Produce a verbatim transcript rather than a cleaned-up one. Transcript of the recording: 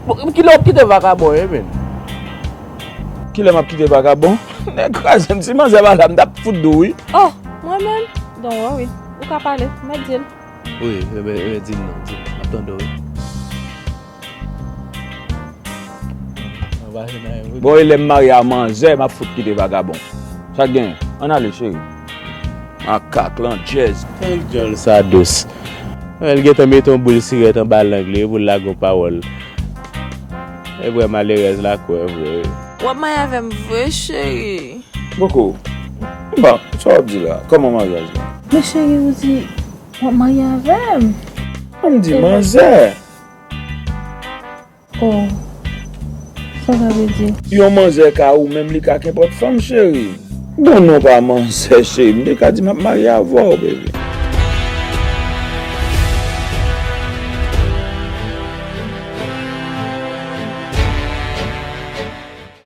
Bon, kilè w ap kite vagabon, e, men? Kilè m ap kite vagabon? Nèg kraze m, si manzè pa la, m t ap fout di w wi. Oh, mwen menm? Don't worry. Ou ka pale, mèt di l. Wi, ebyen, ebyen, di m non, di m. M ap tande w wi. Anba se nan wi. Bon, e lè m marye a manzè, m ap fout kite vagabon. Sa k genyen? Ann ale, cheri. Makak lan djèz. Tank djòl sa dous. Mwen, l gentan mete yon boul sirèt anba lang li pou l lage yon pawòl. E vre malerèz la kwè vre. W ap marye avè m vre, cheri? Boko, bon, sa w ap di la? Kòman maryaj la? Men cheri, ou di w ap marye avè m? An m di manzè. Oh, sa sa vle di? Yon manzè ka ou menm li ka kenpòt fanm, cheri. Bon, non pa manzè, cheri. M te ka di m ap marye avè w, baby.